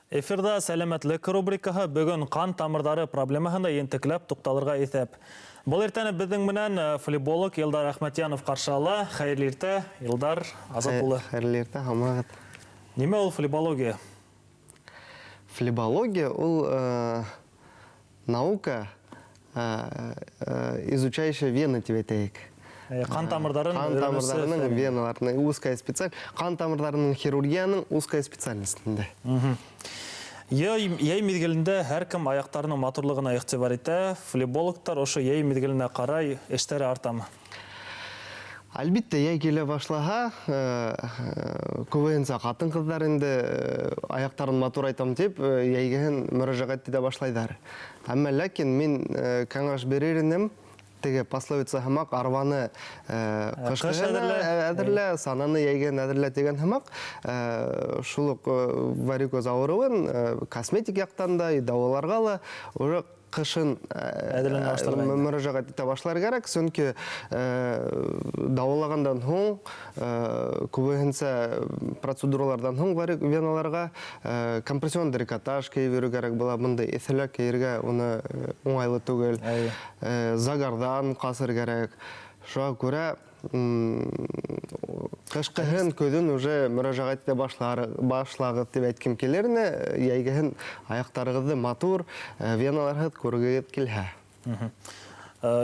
Эфирҙа «Сәләмәтлек» рубрикаһы. Бөгөн ҡан тамырҙары проблемаһына ентекләп туҡталырға иҫәп. Был иртәне беҙҙең менән флеболог Илдар Әхмәтйәнов ҡаршы ала. Хәйерле иртә, Илдар Азат улы. Хәйерле иртә, һаумыһығыҙ. Нимә ул флебология? Флебология ул наука, изучающая вены тип әйтәйек. Ҡан тамырҙарын Ҡан тамырҙарының веналарының узкая специаль, ҡан тамырҙарының хирургияның узкая специальность инде. Йәй миҙгелендә һәр кем аяҡтарының матурлығына иғтибар итә. Флебологтар ошо йәй миҙгеленә ҡарай эштәре артамы? Әлбиттә, йәй килә башлаһа, күбеһенсә ҡатын-ҡыҙҙар инде аяҡтарын матурайтам тип, йәйгеһен мөрәжәғәт итә башлайҙар. Әммә ләкин мин кәңәш бирер инем, теге пословица һымаҡ, арбаны ҡышҡыһын әҙерлә, сананы йәйгеһен әҙерлә тигән һымаҡ, шул уҡ варикоз ауырыуын косметик яҡтан да, дауаларға ла уже ҡышын әҙерләнә башларға инде. Мөрәжәғәт итә башлар кәрәк, сөнки дауалағандан һуң, күбеһенсә процедураларҙан һуң веналарға компрессион трикотаж кейеп йөрөү кәрәк була, бындай эҫелә кейергә уны уңайлы түгел. Загарҙан ҡасыр кәрәк. Шуға күрә ҡышҡыһын, көҙөн уже мөрәжәғәт итә башлағыҙ тип әйткем килер ине, йәйгеһен аяҡтарығыҙҙы матур, веналарһыҙ күргегеҙ килһә.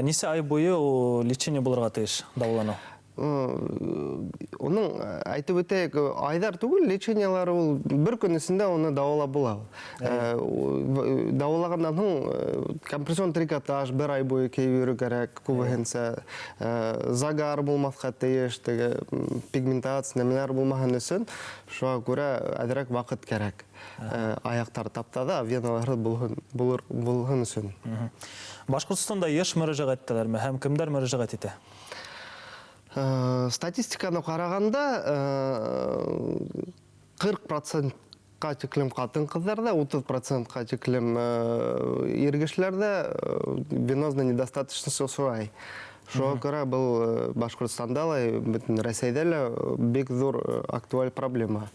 Нисә ай буйы ул лечение булырға тейеш, дауаланыу? Уның, әйтеп үтәйек, айҙар түгел, лечениелар ул бер көн эсендә уны дауалап була. Дауалағандан һуң компрессион трикотаж бер ай буйы кейеп йөрөү кәрәк, күбеһенсә. Загар булмаҫҡа тейеш, теге пигментация нәмәләр булмаһын өсөн, шуға күрә әҙерәк ваҡыт кәрәк. Аяҡтар таптаҙа, веналары булһын өсөн. Башҡортостанда йыш мөрәжәғәт итәләрме һәм кемдәр мөрәжәғәт итә? Статистиканы ҡарағанда, 40 процентҡа тиклем ҡатын-ҡыҙҙарҙа, 30 процентҡа тиклем ир кешеләрҙә венозная недостаточность осрай. Шуға күрә был Башҡортостанда ла, бөтөн Рәсәйҙә лә бик ҙур актуаль проблема.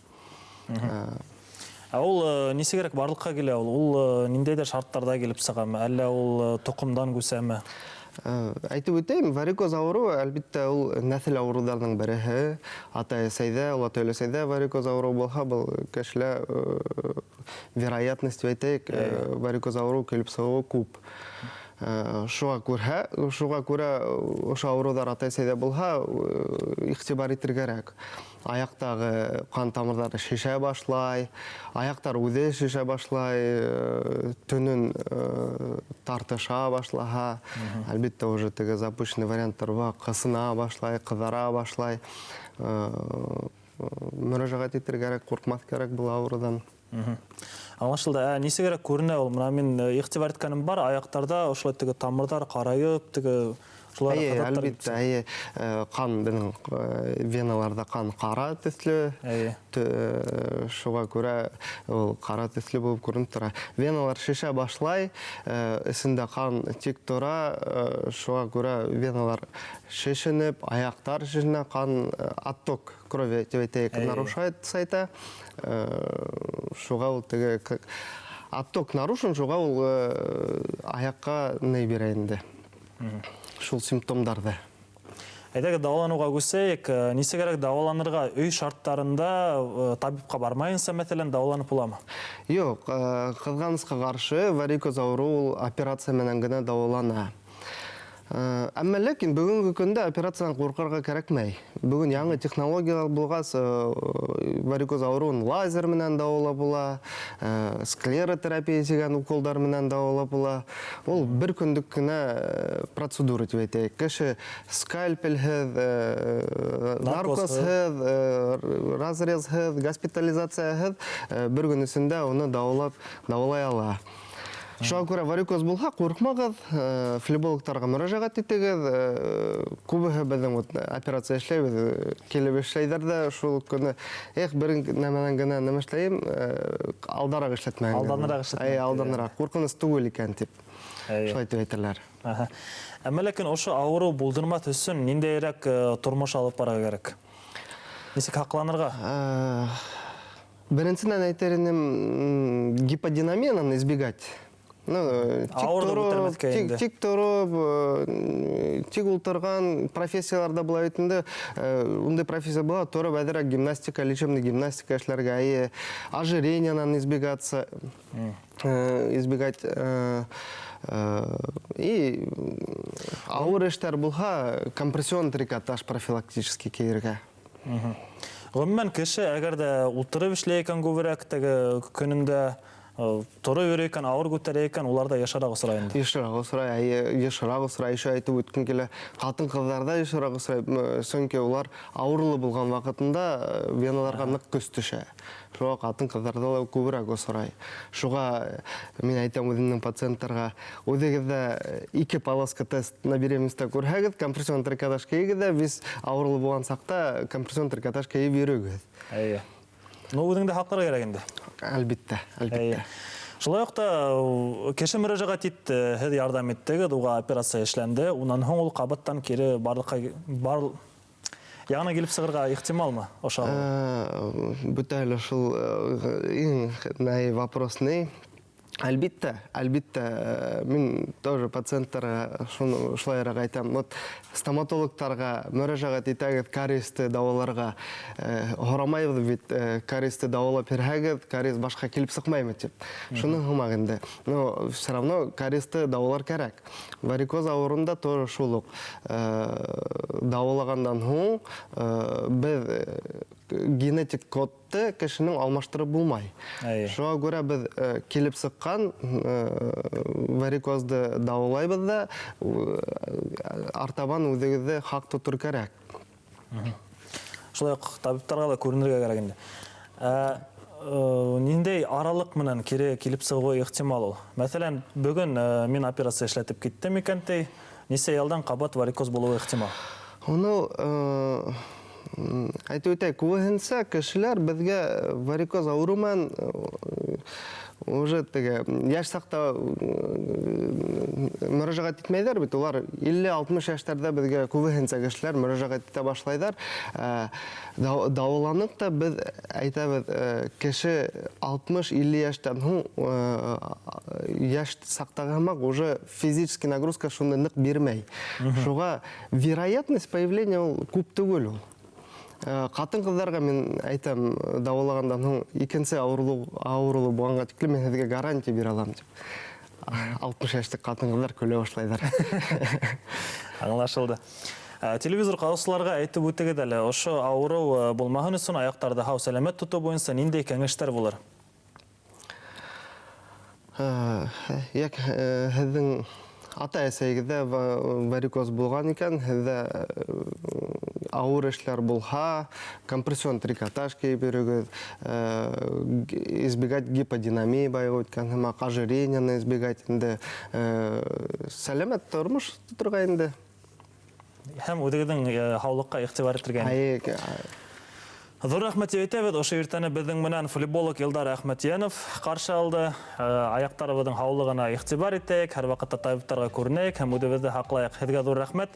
Ә ул нисегерәк барлыҡҡа килә ул? Ул ниндәйҙер шарттарҙа килеп сығамы, әллә ул тоҡомдан күсәме? Әйтеп үтәйем, варикоз ауырыуы, әлбиттә, ул нәҫел ауырыуҙарының береһе. Атай-әсәйҙә, олатай-өләсәйҙә варикоз ауырыуы булһа, был кешелә вероятность, әйтәйек, варикоз ауырыуы килеп сығыуы күп. Шуға күрә ошо ауырыуҙар атай-әсәйҙә булһа, иғтибар итергә кәрәк. Аяҡтағы ҡан тамырҙары шешә башлай, аяҡтар үҙе шешә башлай, төнөн тартыша башлаһа, әлбиттә, уже теге запущенный варианттар бар, ҡысына башлай, ҡыҙара башлай. Мөрәжәғәт итергә кәрәк, ҡурҡмаҫ кәрәк был ауырыуҙан. Аңлашылды. Ә нисегерәк күренә ул? Мына мин иғтибар иткәнем бар, аяҡтарҙа ошолай теге тамырҙар ҡарайып, теге шулай ҡаҙаҡтар. Әлбиттә, әйе, ҡан беҙҙең веналарҙа ҡан ҡара төҫлө, шуға күрә ул ҡара төҫлө булып күренеп тора. Веналар шешә башлай, эсендә ҡан тик тора, шуға күрә веналар шешенеп, аяҡтар шешенә, ҡан отток крови тип әйтәйек, нарушается итә. Шуға ул теге отток нарушен, шуға ул аяҡҡа ни бирә инде. Шул симптомдарҙы. Әйҙәгеҙ, дауаланыуға күсәйек. Нисегерәк дауаланырға? Өй шарттарында, табипҡа бармайынса, мәҫәлән, дауаланып буламы? Юҡ, ҡыҙғанысҡа ҡаршы, варикоз ауырыуы ул операция менән генә дауалана. Әммә ләкин бөгөнгө көндә операциянан ҡурҡырға кәрәкмәй. Бөгөн яңы технологиялар булғас, варикоз ауырыуын лазер менән дауалап була, склеротерапия тигән уколдар менән дауалап була. Ул бер көндәк кенә процедура тип әйтәйек. Кеше скальпелһеҙ, наркозһыҙ, разрезһыҙ, госпитализацияһыҙ бер көн эсендә уны дауалай ала. Шуға күрә варикоз булһа, ҡурҡмағыҙ, флебологтарға мөрәжәғәт итегеҙ. Күбеһе беҙҙең вот операция эшләйбеҙ, килеп эшләйҙәр ҙә шул көнө, эх, бер нәмәнән генә нәмә эшләйем, алдараҡ эшләтмәгән. Алданыраҡ эшләтмәгән. Әй, алданыраҡ, ҡурҡыныс түгел икән тип. Шулай тип әйтәләр. Әммә ләкин ошо ауырыу булдырмаҫ өсөн ниндәйерәк тормош алып барырға кәрәк? Нисек һаҡланырға? Беренсенән әйтер инем, Гиподинамиянан избегать. Ну, тик Ауырҙы тороп, күтәрмәҫкә тик, инде. Тик тороп, тик ултырған профессияларҙа була бит инде, ундай профессия була, тороп әҙерәк гимнастика, лечебный гимнастика эшләргә, әйе, ожирениянан избегаться, избегать, и ауыр эштәр булһа, компрессион трикотаж профилактический кейергә. Ғөмүмән, кеше әгәр ҙә ултырып эшләй икән күберәк, теге көнөндә тороп йөрөй икән, ауыр күтәрә икән, улар ҙа йышыраҡ осрай инде. Йышыраҡ осрай, әйе, йышыраҡ осрай. Еще әйтеп үткем килә, ҡатын-ҡыҙҙарҙа йышыраҡ осрай, сөнки улар ауырлы булған ваҡытында веналарға ныҡ көс төшә. Шуға ҡатын-ҡыҙҙарҙа ла күберәк осрай. Шуға мин әйтәм үҙемдең пациенттарға: үҙегеҙҙә ике полоска тест на беременностьта күрһәгеҙ, компрессион трикотаж кейегеҙ ҙә, вис ауырлы булған саҡта компрессион трикотаж кейеп йөрөгөҙ. Әйе. Ну, үҙеңде һаҡларға кәрәк инде. Әлбиттә, әлбиттә. Әйе. Шулай уҡ та кеше мөрәжәғәт итте, һеҙ ярҙам иттегеҙ, уға операция эшләнде. Унан һуң ул ҡабаттан кире барлыҡҡа бар яңынан килеп сығырға ихтималмы ошо? Бөтә әле шул иң най вопрос ни? Әлбиттә, әлбиттә, мин тоже пациенттарға шуны шулайыраҡ әйтәм. Вот стоматологтарға мөрәжәғәт итәгеҙ кариесты дауаларға. Һорамайбыҙ бит, кариесты дауалап бирһәгеҙ, кариес башҡа килеп сыҡмаймы тип. Шуның һымаҡ инде. Но все равно кариесты дауалар кәрәк. Варикоз ауырында тоже шул уҡ. Дауалағандан һуң беҙ генетик кодты кешенең алмаштырып булмай. Шуға күрә беҙ килеп сыҡҡан варикозды дауалайбыҙ ҙа, артабан үҙегеҙҙе хаҡ тотор кәрәк. Шулай уҡ табиптарға ла күренергә кәрәк инде. Ниндәй аралыҡ менән кире килеп сығыуы ихтимал ул? Мәҫәлән, бөгөн мин операция эшләтеп киттем икән, ти, нисә йылдан ҡабат варикоз булыуы ихтимал? Уны әйтеп үтәйек, күбеһенсә кешеләр беҙгә варикоз ауырыу менән уже теге йәш саҡта мөрәжәғәт итмәйҙәр бит, улар 50-60 йәштәрҙә беҙгә күбеһенсә кешеләр мөрәжәғәт итә башлайҙар. Дауаланыҡ та беҙ әйтәбеҙ, кеше 60-50 йәштән һуң йәш саҡтағы һымаҡ уже физический нагрузка шундай ныҡ бирмәй. Шуға вероятность появления ул күп түгел ул. Ҡатын-ҡыҙҙарға мин әйтәм, дауалағандан һуң икенсе ауырыу булғанға тиклем мин һеҙгә гарантия бирә алам тип. 60 йәшлек ҡатын-ҡыҙҙар көлә башлайҙар. Аңлашылды. Телевизор ҡараусыларға әйтеп үтегеҙ әле, ошо ауырыу булмаһын өсөн аяҡтарҙы һау сәләмәт тотоу буйынса ниндәй кәңәштәр булыр? Йәк, һеҙҙең ата-әсәйегеҙҙә варикоз булған икән, һеҙҙә ауыр эшләр булһа, компрессион трикотаж кейеп йөрөгөҙ, избегать гиподинамии баяғы үткән һымаҡ, ожирениены избегать инде, сәләмәт тормош тоторға инде. Һәм үҙегеҙҙең һаулыҡҡа иғтибар итергә инде. Әйе. Ҙур рәхмәт тип әйтәбеҙ. Ошо иртәне беҙҙең менән флеболог Илдар Әхмәтйәнов ҡаршы алды. Аяҡтарыбыҙҙың һаулығына иғтибар итәйек, һәр ваҡытта табиптарға күренәйек һәм үҙебеҙҙе һаҡлайыҡ. Һеҙгә ҙур рәхмәт.